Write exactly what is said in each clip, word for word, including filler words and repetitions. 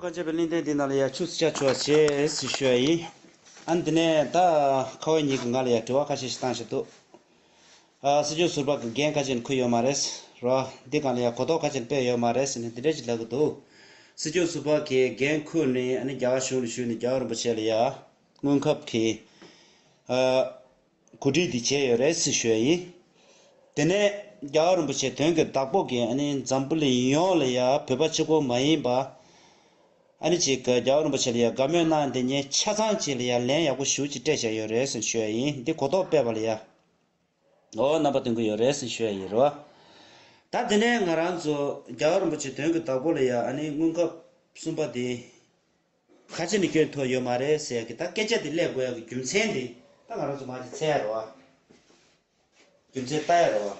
ཁ་ཆེ་བའི་གླེང་སྟེགས་འདི་ནང་ལ་ཡ་ཆུ་ཚོད་ཆ་ཆོག་ཅེས་ཞུ་ཡ་ཡིན། ཨ་ནི་དེ་ནས་ད་ཁ་བ་ཉིད་ཀྱི་ང་ལ་ཡ་དྲི་བ་ཁ་ཤས་ཤིག་བཏང་བཞག་འདུག་ཨ་སྲིད་སྐྱོང་ཟུར་པ་གི་འགན་ཁ་ཤས་ནི་ཁུར་ཡོད་མ་རེད་རོ། འདི་གང་ལ་ཡ་གོ་རྟོགས་ཁ་ཤས་ནི་སྤེལ་ཡོད་མ་རེད་ཟེར་ནས་འདི་འདྲ་ཞིག་ལབ་གི་འདུག་སྲིད་སྐྱོང་ཟུར་པ་གི་འགན་ཁུར་ནས་ཨ་ནི་རྒྱ་གར་གཞུང་ལ་ཞུས་ནས་རྒྱལ་བ་རིན་པོ་ཆེ་ལ་ཡ་སྔོན་ཁབ་ཀྱི་ཨ། གོ་སྒྲིག་འདི་བྱས་ཡོད་རེད་ཟེར་ཞུ་ཡ་ཡིན། དེ་ནས་རྒྱལ་བ་རིན་པོ་ཆེ་དོན་གྱི་བདག་པོ་གིས་ཨ་ནི་འཛམ་བུ་གླིང་ཡོངས་ལ་ཡ་བོད་པ་གཅིག་པོ་མ་ཡིན་པ། ཨ་ནི་ཅིག་གི་རྒྱལ་བ་རིན་པོ་ཆེ་ལ་ཡ་དགའ་མོས་གནང་བསྡད་མཁན་ཆ་ཚང་ཅིག་ལ་ཡ་ལན་ཡག་པོ་ཞེ་པོ་ཅིག་སྤྲད་བཞག་ཡོད་རེད་ཟེར་ཞུ་ཡ་ཡིན། འདི་གོ་རྟོགས་སྤེལ་བ་ལ་ཡ། འོ་རྣམ་པ་སྟོན་གྱི་ཡོད་རེད་ཟེར་ཞུ་ཡ་ཡིན་རོ། ད་དེ་ནས་ང་རང་ཚོ་རྒྱལ་བ་རིན་པོ་ཆེ་དོན་གྱི་བདག་པོ་ལ་ཡ་ཨ་ནི་སྔོན་ཁབ་གསུམ་པ་དེ། ག་ཅི་ནས་སྐྱོན་ཐུབ་ཡོད་མ་རེད་ཟེར་གི་ད་སྐད་ཆ་དེ་སླེབས་དགོས་ཡག་གི་རྒྱུ་མཚན་དེ་ད་ང་རང་ཚོ་མར་ཅིག་འཚོལ་ཡ་རེད་བ། རྒྱུ་མཚན་ལྟ་ཡ་རེད་བ།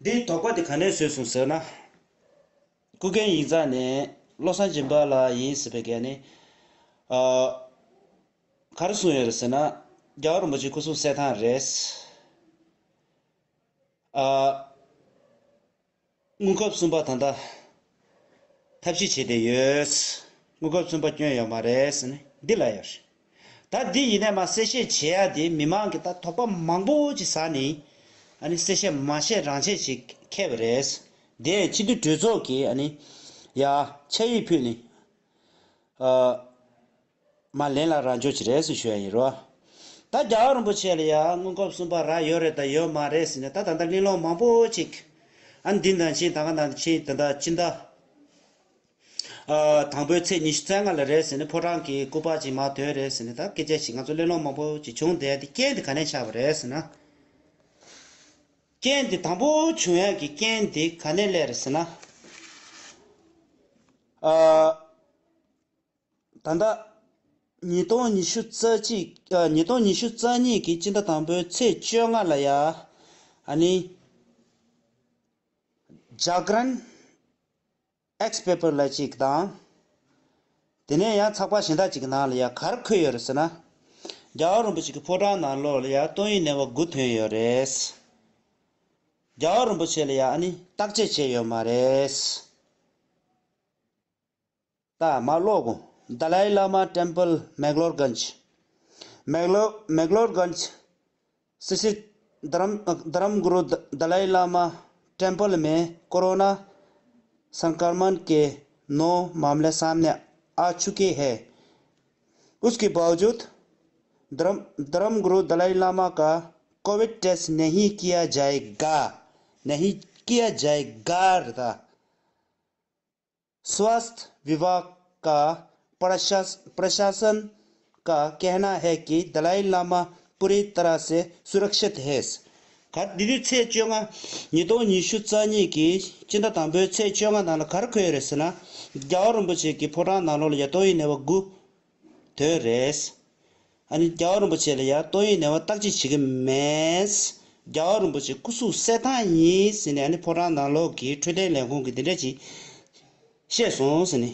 འདིའི་དོགས་པ་དེ་ག་ནས་བཟོས་སོང་ཟེར་ན། སྐུ་མཁྱེན་ཡིག་ཚང་ནས་བློ་བཟང་སྦྱིན་པ་ལགས་ཡིན་ཟེར་བའི་ག་ནས། ཨ། ག་རེ་གསུངས་ཡོད་རེད་ཟེར་ན། རྒྱལ་བ་རིན་པོ་ཆེ་སྐུ་གཟུགས་གསལ་ཐང་རེད། ཨ། དངུལ་ཁབ་གསུམ་པ་ད་ལྟ་ཐབས་ཤེས་བྱས་ཏེ་ཡོད། དངུལ་ཁབ་གསུམ་པ་སྐྱོན་ཡོད་མ་རེད་ཟེར་ནས་འདི་ལབ་ཡོད་རེད། ད་འདི་ཡིན་ནའི་མ་གསལ་བཤད་བྱེད་ཡ་དེ་མི་མང་གི་ད་དོགས་པ་མང་པོ་ཅིག་ཟ་ནས་ཨ་ནི་གསལ་བཤད་མ་བྱས་རང་བྱས་ཅིག་འཁེལ་བ་རེད། དེ་སྤྱི་འཐུས་གྲོས་ཚོགས་ཀྱིས་ཨ་ནི་ཡ་ཆ་ཡིག་ཕུལ་ནས་ཨ། མ་ལན་ལ་རང་འཇོག་ཅིག་རེད་ཟེར་ཞུ་ཡ་ཡིན་རོ། ད་རྒྱལ་བ་རིན་པོ་ཆེ་ལ་ཡ་དངུལ་ཁབ་གསུམ་པ་རག་ཡོད་རེད་ད་ཡོད་མ་རེད་ཟེར་ནས་ད་ད་ལྟ་གླེང་སློང་མང་པོ་ཅིག་ཨ་འདི་འདང་ཕྱིན་ད་ག་འདང་ཕྱིན་ད་ལྟ་སྤྱི་ཟླ་ཨ་དང་པོའི་ཚེས་ཉི་ཤུ་རྩ་ལྔ་ལ་རེད་ཟེར་ནས་ཕོ་བྲང་གི་སྐུ་པར་ཅིག་མར་ཐོན་རེད་ཟེར་ནས་ད་སྐད་ཆ་ཞིག་ང་ཚོ་གླེང་སློང་མང་པོ་ཅིག་བྱུང་བསྡད་དེ་རྐྱེན་དེ་ག་ནས་ཆགས་པ་རེད་ཟེར་ན། རྐྱེན་དེ་དང་པོ་བྱུང་ཡག་གི་རྐྱེན་དེ་ག་ནས་སླེབས་རེད་ཟེར་ན། ཨ། ད་ལྟ་ཉིས་སྟོང་ཉི་ཤུ་རྩ་གཅིག་ཨ། ཉིས་སྟོང་ཉི་ཤུ་རྩ་གཉིས་ཀྱི་སྤྱི་ཟླ་དང་པོའི་ཚེས་བཅོ་ལྔ་ལ་ཡ། ཨ་ནི། ཇཱ་གི་རན་ཨེགས་པེ་པར་ལབ་ཅིག་དང་། དེ་ནས་ཡང་ཚགས་པར་གཞན་དག་ཅིག་གི་ནང་ལ་ཡ་ག་རེ་འཁོད་ཡོད་རེད་ཟེར་ན། རྒྱལ་བ་རིན་པོ་ཆེ་གི་ཕོ་བྲང་ནང་ལོགས་ལ་ཡ་ཏོག་དབྱིབས་ནད་པ་དགུ་ཐོན་ཡོད་རེད། རྒྱལ་བ་རིན་པོ་ཆེ་ལ་ཡ་ཨ་ནི་བརྟག་དཔྱད་བྱས་ཡོད་མ་རེད། ད་མ་ཀློག་གོ། Dalai Lama Temple Magloreganj. Maglo- Magloreganj स्थित धर्म धर्म गुरु द- दलाई लामा टेम्पल में कोरोना संक्रमण के नौ मामले सामने आ चुके हैं। उसके बावजूद धर्म धर्म गुरु दलाई लामा का कोविड टेस्ट नहीं किया जाएगा, नहीं किया जाएगा था। स्वास्थ्य विभाग का प्रशास- प्रशासन का कहना है कि दलाई लामा पूरी तरह से सुरक्षित है। ག- འདི་དུས་ཚེས་བཅོ་ལྔ་ཉིས་སྟོང་ཉི་ཤུ་རྩ་གཉིས་ཀྱི་སྤྱི་ཟླ་དང་པོའི་ཚེས་བཅོ་ལྔ་ནང་ལ་ག་རེ་འཁོད་ཡོད་རེད་ཟེར་ན། རྒྱལ་བ་རིན་པོ་ཆེ་གི་ཕོ་བྲང་ནང་ལོགས་ལ་ཡ་ཏོག་དབྱིབས་ནད་པ་དགུ་ཐོན་རེད། ཨ་ནི་རྒྱལ་བ་རིན་པོ་ཆེ་ལ་ཡ་ཏོག་དབྱིབས་ནད་པ་བརྟག་དཔྱད་བྱེད་ཀྱི་མེད། རྒྱལ་བ་རིན་པོ་ཆེ་སྐུ་གཟུགས་གསལ་ཐང་ཡིན་ཟེར་ནས་ཨ་ནི་ཕོ་བྲང་ནང་ལོགས་ཀྱི་འཕྲོད་བསྟེན་ལས་ཁུངས་ཀྱིས་འདི་འདྲ་ཅིག་བཤད་སོང་ཟེར་ནས་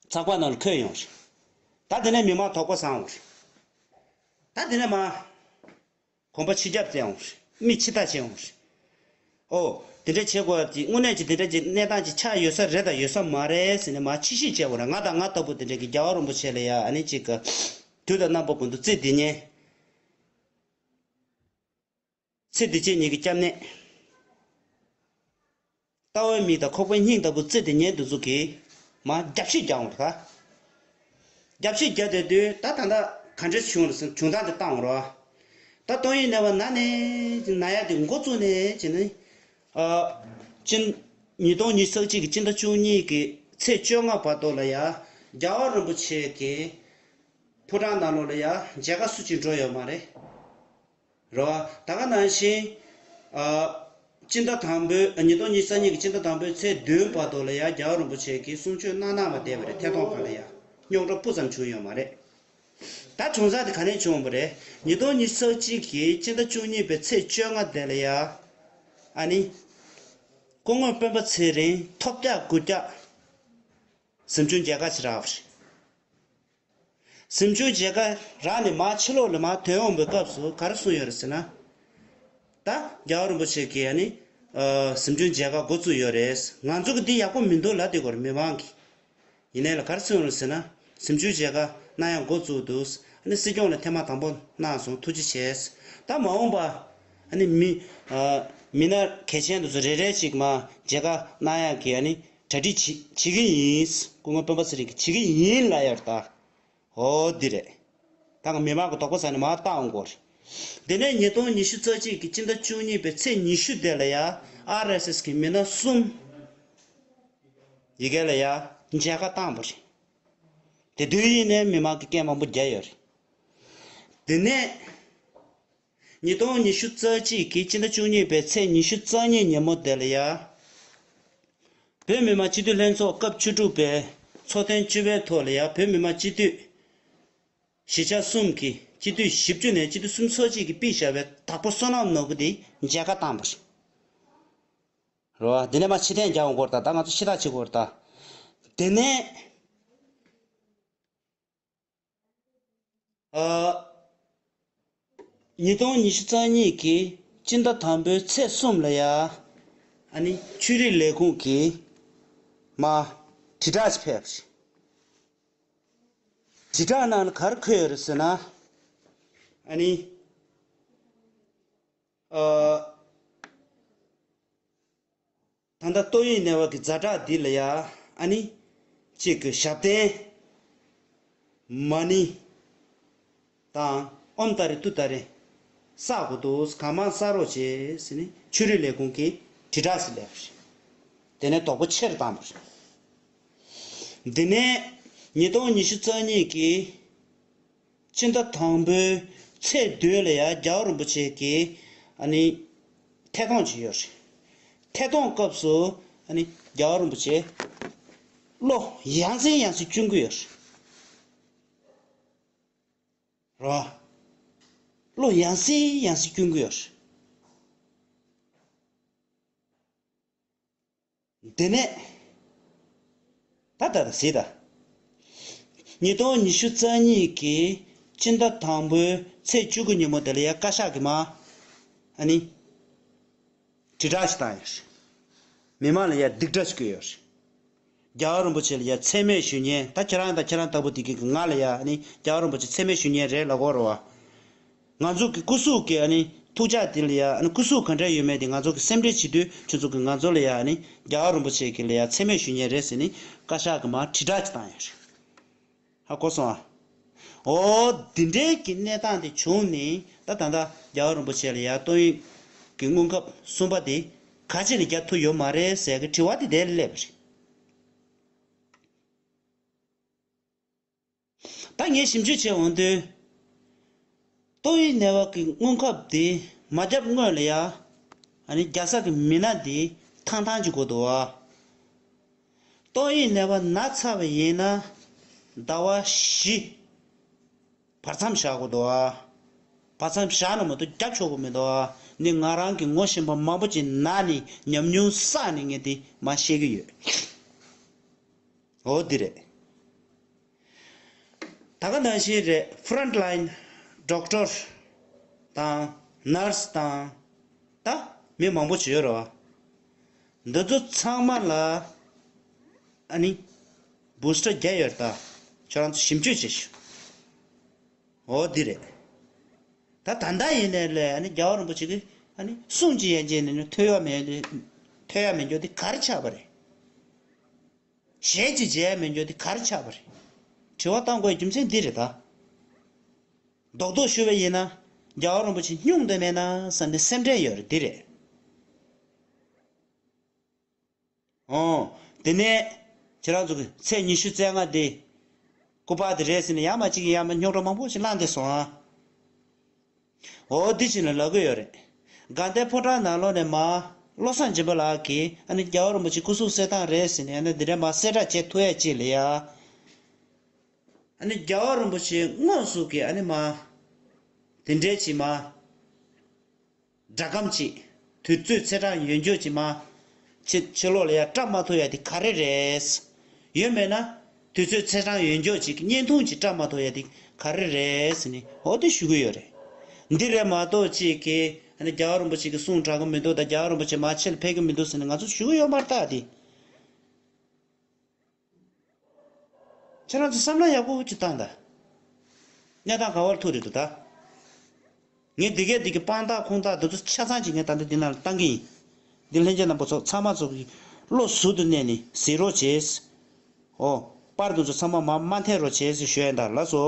ཚགས་པར་ནང་ལ་འཁོད་ཡོང་རེད། ད་དེ་ནས་མི་མང་དོགས་པ་ཟ་འོང་རེད། ད་དེ་ནས་མ། གོམ་པ་ཕྱིར་རྒྱབ་བཙལ་འོང་རེད། མི་ཕྱིར་ལྟ་བྱེད་འོང་རེད། ཨོ། དེ་འདྲ་བྱེད་དགོས་ཡ་དེ་དངོས་གནས་ཀྱི་དེ་འདྲ་ཅིག་གནས་སྟངས་ཅིག་ཆགས་ཡོད་ས་རེད་དང་ཡོད་ས་མ་རེད་ཟེར་ནས་མར་ཕྱིར་བཤད་བྱེད་དགོས་རེད། ང་དང་ང་ལྟ་བུ་དེ་འདྲ་གི་རྒྱལ་བ་རིན་པོ་ཆེ་ལ་ཡ་ཨ་ནི་ཅིག་གི་དུས་དང་རྣམ་པ་ཀུན་ཏུ་བརྩེ་དེ་ཉེ། ཚེ་འདི་ཕྱི་གཉིས་ཀྱི་སྐྱབས་གནས། ལྟ་བའི་མིག་དང་ཁོག་པའི་སྙིང་ལྟ་བུ་བརྩེ་དེ་ཉེ་འདི་ཚོ་གིས་མར་རྒྱབ་བཤིག་རྒྱག་འོང་རེད་ད། རྒྱབ་བཤིག་རྒྱག་བསྡད་དུས་ད་ད་ལྟ་ག་འདྲ་བྱུང་རེད་ཟེར་བྱུང་སྟངས་དེ་བཏང་འོང་རེད་བ། ད་ཏོག་དབྱིབས་ནད་པ་ན་ནས་ན་ཡ་དེ་འགོ་བཙུགས་ནས་བྱས་ནས་ཨ། སྤྱི་ཉིས་སྟོང་ཉི་ཤུ་རྩ་གཅིག་གི་སྤྱི་ཟླ་བཅུ་གཉིས་ཀྱི་ཚེས་བཅོ་ལྔ་བར་དུ་ལ་ཡ་རྒྱལ་བ་རིན་པོ་ཆེ་གི་ཕོ་བྲང་ནང་ལོགས་ལ་ཡ་མཇལ་ཁ་སུ་གཅིག་འགྲོ་ཡོད་མ་རེད། རེད་བ། ད་ག་ནང་བཞིན། ཨ། སྤྱི་ཟླ་དང་པོའི་ཉིས་སྟོང་ཉི་ཤུ་རྩ་གཉིས་ཀྱི་སྤྱི་ཟླ་དང་པོའི་ཚེས་བདུན་བར་དུ་ལ་ཡ་རྒྱལ་བ་རིན་པོ་ཆེ་གིས་གསུང་ཆོས་གནང་གནང་བ་བསྡད་པ་རེད། ཐད་གཏོང་ཁང་ལ་ཡ་རྙོག་དྲ་སྤུ་ཙམ་བྱུང་ཡོད་མ་རེད། ད་གྲོང་གསེབ་དེ་ག་ནས་བྱུང་བ་རེད། ཉིས་སྟོང་ཉི་ཤུ་རྩ་གཅིག་གི་སྤྱི་ཟླ་བཅུ་གཉིས་པའི་ཚེས་བཅོ་ལྔ་དེ་ལ་ཡ། ཨ་ནི། སྐུ་ངོ་སྤེན་པ་ཚེ་རིང་ཐོབ་རྒྱག་སྒུག་རྒྱག་གཟིམ་ཆུང་མཇལ་ཁ་ཞིག་རག་པ་རེད། གཟིམ་ཆུང་མཇལ་ཁ་རག་ནས་མར་ཕྱི་ལོགས་ལ་མར་ཐོན་འོང་པའི་སྐབས་སུ་ག་རེ་གསུངས་ཡོད་རེད་ཟེར་ན། ད་རྒྱལ་བ་རིན་པོ་ཆེ་གིས་ཨ་ནི། ཨ། གཟིམ་ཆུང་མཇལ་ཁ་འགོ་བཙུགས་ཡོད་རེད། ང་ཚོ་གིས་འདི་ཡག་པོ་མི་འདུག་ལབ་བསྡད་ཀྱི་ཡོད་རེད་མི་མང་གིས། ཡིན་ནའི་ལ་ག་རེ་གསུངས་ཡོད་རེད་ཟེར་ན། གཟིམ་ཆུང་མཇལ་ཁ་གནང་ཡག་འགོ་བཙུགས་འདུག་ཨ་ནི་སྲིད་སྐྱོང་ལ་ཐེངས་མ་དང་པོ་གནང་སོང་། ཐུགས་རྗེ་ཆེ། ད་མ་འོངས་པ་ཨ་ནི་མི་ཨ་མི་སྣ་གལ་ཆེན་དེ་ཚོ་རེ་རེ་ཞིག་མ་མཇལ་ཁ་གནང་ཡག་གི་ཨ་ནི་གྲ་སྒྲིག་བྱེད་བྱེད་ཀྱི་ཡིན། སྐུ་ངོ་སྤེན་པ་ཚེ་རིང་གིས་བྱེད་ཀྱི་ཡིན་ལབ་ཡོད་རེད་ད། འོ་འདི་རེད། ད་ང་མི་མང་གི་དོགས་པ་ཟ་ནས་མར་བཏང་དགོས་རེད། དེ་ནས་ཉིས་སྟོང་ཉི་ཤུ་རྩ་གཅིག་གི་སྤྱི་ཟླ་བཅུ་གཉིས་པའི་ཚེས་ཉི་ཤུ་དེ་ལ་ཡ་ཨར་ཨེས་ཨེས་གི་མི་སྣ་གསུམ་ཡི་གེ་ལ་ཡ་མཇལ་ཁ་བཏང་བ་རེད། དེ་དུས་ཡིན་ནའི་མི་མང་གི་སྐད་མང་པོ་རྒྱག་ཡོད་རེད། དེ་ནས་ཉིས་སྟོང་ཉི་ཤུ་རྩ་གཅིག་གི་སྤྱི་ཟླ་བཅུ་གཉིས་པའི་ཚེས་ཉི་ཤུ་རྩ་གཉིས་ཉིན་མོ་དེ་ལ་ཡ། བོད་མི་མང་སྤྱི་འཐུས་ལྷན་ཚོགས་སྐབས་བཅུ་དྲུག་པའི་ཚོགས་ཐེངས་བཅུ་པའི་ཐོག་ལ་ཡ་བོད་མི་མང་སྤྱི་འཐུས་བཞི་ཆ་གསུམ་གྱི་སྤྱི་འཐུས་བཞི་བཅུ་ནས་སྤྱི་འཐུས་སུམ་ཅུ་སོ་གཅིག་གིས་ཕུལ་བཞག་པའི་བདག་པོ་བསོད་ནམས་ནོར་བུ་དེ་མཇལ་ཁ་བཏང་བ་རེད། རེད་བ། དེ་ནས་མར་ཕྱིར་འཐེན་རྒྱག་དགོས་རེད་ད། ད་ང་ཚོ་ཕྱི་ཐག་གཅོད་དགོས་རེད་ད། དེ་ནས་ཨ། ཉིས་སྟོང་ཉི་ཤུ་རྩ་གཉིས་ཀྱི་སྤྱི་ཟླ་དང་པོའི་ཚེས་གསུམ་ལ་ཡ། ཨ་ནི་ཆོས་རིག་ལས་ཁུངས་ཀྱིས་མར་དྲིལ་བསྒྲགས་ཤིག་ཕེབས་པ་རེད། དྲིལ་བསྒྲགས་ནང་ལ་ག་རེ་འཁོད་ཡོད་རེད་ཟེར་ན། ཨ་ནི། ཨ། ད་ལྟ་ཏོག་དབྱིབས་ནད་པ་གི་ཛ་དྲག་འདི་ལ་ཡ་ཨ་ནི་གཅིག་གི་ཞབས་བརྟན་མ་ཎི་དང་ཨོཾ་ཏཱ་རེ་ཏུཏྟཱ་རེ་བསག་དགོས་འདུག་གང་མང་བསག་རོགས་བྱེད་ཟེར་ནས་ཆོས་རིག་ལས་ཁུངས་ཀྱིས་དྲིལ་བསྒྲགས་ཤིག་སླེབས་པ་རེད། དེ་ནས་དོགས་པ་ཆེ་རུ་བཏང་བ་རེད། འདི་ནས་ཉིས་སྟོང་ཉི་ཤུ་རྩ་གཉིས་ཀྱི་ཕྱི་ཟླ་དང་པོའི་ཚེས་བདུན་ལ་ཡང་རྒྱལ་བ་རིན་པོ་ཆེ་གི་ཨ་ནི་ཐད་གཏོང་བྱས་ཡོད་རེད། ཐད་གཏོང་སྐབས་སུ་ཨ་ནི་རྒྱལ་བ་རིན་པོ་ཆེ་བློ་ཡང་སེ་ཡང་སེ་སྐྱོན་གྱི་ཡོད་རེད། རོ། བློ་ཡང་སེ་ཡང་སེ་སྐྱོན་གྱི་ཡོད་རེད། དེ་ནས་ད་ད་ད་ཟེར་ད། ཉིས་སྟོང་ཉི་ཤུ་རྩ་གཉིས་ཀྱི་ཕྱི་ཟླ་དང་པོའི་ཚེས་བཅུ་དགུ་ཉིན་མོ་དེ་ལ་ཡ་བཀའ་ཤག་གིས་མ་ཨ་ནི་དྲིལ་བསྒྲགས་ཤིག་བཏང་ཡོད་རེད། མི་མང་ལ་ཡ་སྡིགས་སྒྲ་ཞིག་བསྐུལ་ཡོད་རེད། རྒྱལ་བ་རིན་པོ་ཆེ་ལ་ཡ་མཚན་སྨད་ཞུ་མཁན་ད་ཁྱེད་རང་དང་ཁྱེད་རང་ལྟ་བུ་དེ་གི་ང་ལ་ཡ་ཨ་ནི་རྒྱལ་བ་རིན་པོ་ཆེ་མཚན་སྨད་ཞུ་མཁན་རེད་ལབ་ཀྱི་ཡོད་རེད་བ། ང་ཚོ་གི་སྐུ་གཟུགས་ཀྱི་ཨ་ནི་ཐུགས་ཅག་དེ་ལ་ཡ་ཨ་ནི་སྐུ་གཟུགས་ག་འདྲ་ཡོད་མེད་དེ་ང་ཚོ་གི་སེམས་ཁྲལ་བྱེད་དུས་ཁྱོད་ཚོ་གི་ང་ཚོ་ལ་ཡ་ཨ་ནི་རྒྱལ་བ་རིན་པོ་ཆེ་གི་ལ་ཡ་མཚན་སྨད་ཞུ་མཁན་རེད་ཟེར་ནས་བཀའ་ཤག་གིས་མར་དྲིལ་བསྒྲགས་ཅིག་བཏང་ཡོད་རེད། ཧ་གོ་སོང་ཨ། འོ་འདི་འདྲའི་གི་གནས་སྟངས་དེ་བྱུང་ནས་ད་ད་ལྟ་རྒྱལ་བ་རིན་པོ་ཆེ་ལ་ཡ་ཏོག་དབྱིབས་ཀྱི་སྔོན་ཁབ་གསུམ་པ་དེ་ག་ཅི་ལ་རྒྱག་ཐུབ་ཡོད་མ་རེད་ཟེར་གི་དྲི་བ་དེ་དེར་སླེབས་པ་རེད། ད་ངས་ཞིབ་འཇུག་བྱས་འོང་དུས། ཏོག་དབྱིབས་ནད་པ་གི་སྔོན་ཁབ་དེ་མ་བརྒྱབ་སྔོན་ལ་ཡ། ཨ་ནི་རྒྱལ་ས་གི་མི་སྣ་དེ་ཐང་ཐང་གཅིག་དགོས་འདུག་བ། ཏོག་དབྱིབས་ནད་པ་ན་ཚར་བ་ཡིན་ན་ཟླ་བ་བཞི་བར་མཚམས་བཞག་དགོས་འདུག་བ། བར་མཚམས་བཞག་ན་མ་གཏོགས་བརྒྱབ་ཆོག་གི་མི་འདུག་བ། ནི་ང་རང་གི་ངོ་ཤེས་པ་མང་པོ་ཅིག་ན་ནས་ཉམས་མྱོང་བསགས་ནས་ངས་དེ་མ་བཤད་གི་ཡོད། འོ་འདི་རེད། ད་ག་ནང་བཞིན་རེད། ཕ་རོན་ཊི་ལའིན་ཌོག་ཊར་དང་ནར་སི་དང་ད་མི་མང་པོ་ཅིག་ཡོད་རེད་བ། འདི་ཚོ་ཚང་མ་ལ་ཨ་ནི་བུ་སི་ཊར་བརྒྱབ་ཡོད་རེད་ད། ཁྱོད་རང་ཚོ་ཞིབ་འཇུག་བྱེད་ཤོག་འོ་འདི་རེད། ད་ད་ལྟ་ཡིན་ནའི་ལས་ཨ་ནི་རྒྱལ་བ་རིན་པོ་ཆེ་གིས་ཨ་ནི་གསུང་ཅིག་ཡན་ཆད་ནས་ནི་ཐོས་ཡ་མེད་ཐོས་ཡ་མེད་རྒྱུ་དེ་ག་རེ་ཆགས་པ་རེད། ཞལ་གཅིག་མཇལ་ཡ་མེད་རྒྱུ་དེ་ག་རེ་ཆགས་པ་རེད། དྲི་བ་བཏང་དགོས་རྒྱུ་མཚན་འདི་རེད་ད། རྡོག་རྡོག་ཞུ་བ་ཡིན་ན། རྒྱལ་བ་རིན་པོ་ཆེ་སྙུང་འདོད་མེད་ན་བསམ་ནས་སེམས་ཁྲལ་ཡོད་རེད་འདི་རེད། ཨོ། དེ་ནས་ཁྱེད་རང་ཚོ་གི་ཚེས་ཉི་ཤུ་རྩ་ལྔ་དེ་སྐུ་པར་དེ་རེད་ཟེར་ནས་ཡར་མར་གཅིག་གིས་ཡར་མར་རྙོག་དྲ་མང་པོ་ཞིག་བསླངས་བསྡད་སོང་ཨ། འོ་འདི་བྱས་ནས་ལབ་ཀྱི་ཡོད་རེད། དགའ་ལྡན་ཕོ་བྲང་ནང་ལོགས་ནས་མར་བློ་བཟང་སྦྱིན་པ་ལགས་ཀྱིས་ཨ་ནི་རྒྱལ་བ་རིན་པོ་ཆེ་སྐུ་གཟུགས་གསོ་སྟངས་རེད་ཟེར་ནས་ཨ་ནི་འདི་འདྲ་མར་གསལ་བསྒྲགས་བྱེད་ཐུབ་ཡ་ཅིག་ལ་ཡ། ཨ་ནི་རྒྱལ་བ་རིན་པོ་ཆེ་དངོས་སུ་གི་ཨ་ནི་མར་དེ་འདྲའི་ཅིག་མར་སྒྲ་སྒམ་ཅིག་དུས་ཚོད་ཚེས་གྲངས་ཡོད་འཇོག་ཅིག་མར་ཕྱི་ཕྱི་ལོགས་ལ་ཡ་བཀྲམ་མ་ཐུབ་ཡ་དེ་ག་རེ་རེད། ཡོད་མེད་ན་དུས་ཚོད་ཚེས་གྲངས་ཡོད་འཇོག་ཅིག་བརྙན་ཐུང་ཅིག་བཀྲམ་མ་ཐུབ་ཡ་དེ་ག་རེ་རེད་ཟེར་ནས་འོ་དེ་ཞུ་གི་ཡོད་རེད། འདི་རེད་མ་གཏོགས་ཅིག་གི་ཨ་ནི་རྒྱལ་བ་རིན་པོ་ཆེ་གི་གསུང་དྲག་གི་མི་འདུག་ད་རྒྱལ་བ་རིན་པོ་ཆེ་མར་ཕྱི་ལ་ཕེབས་ཀྱི་མི་འདུག་ཟེར་ནས་ང་ཚོ་ཞུ་གི་ཡོད་མ་རེད་ད་དེ། ཁྱེད་རང་ཚོ་བསམ་བློ་ཡག་པོ་ཅིག་བཏང་དང་། གནས་སྟངས་ག་བར་ཐུག་རེད་འདུག་ད། ངས་འདི་གས་འདི་གི་དཔང་རྟགས་ཁུངས་དག་འདི་ཚོ་ཆ་ཚང་ཅིག་ངས་ད་ལྟ་འདི་ནང་ལ་བཏང་གི་ཡིན། འདི་ལྷན་རྒྱས་རྣམ་པ་ཚོ་ཚང་མ་ཚོ་གི་བློ་གཟུ་དུ་གནས་ནས་གཟིགས་རོགས་བྱེད། ཨོ། པར་འདི་ཚོ་ཚང་མ་མར་མ་འཐེན་རོགས་བྱེད་ཟེར་ཞུ་ཡ་ཡིན་ད། ལགས་སོ།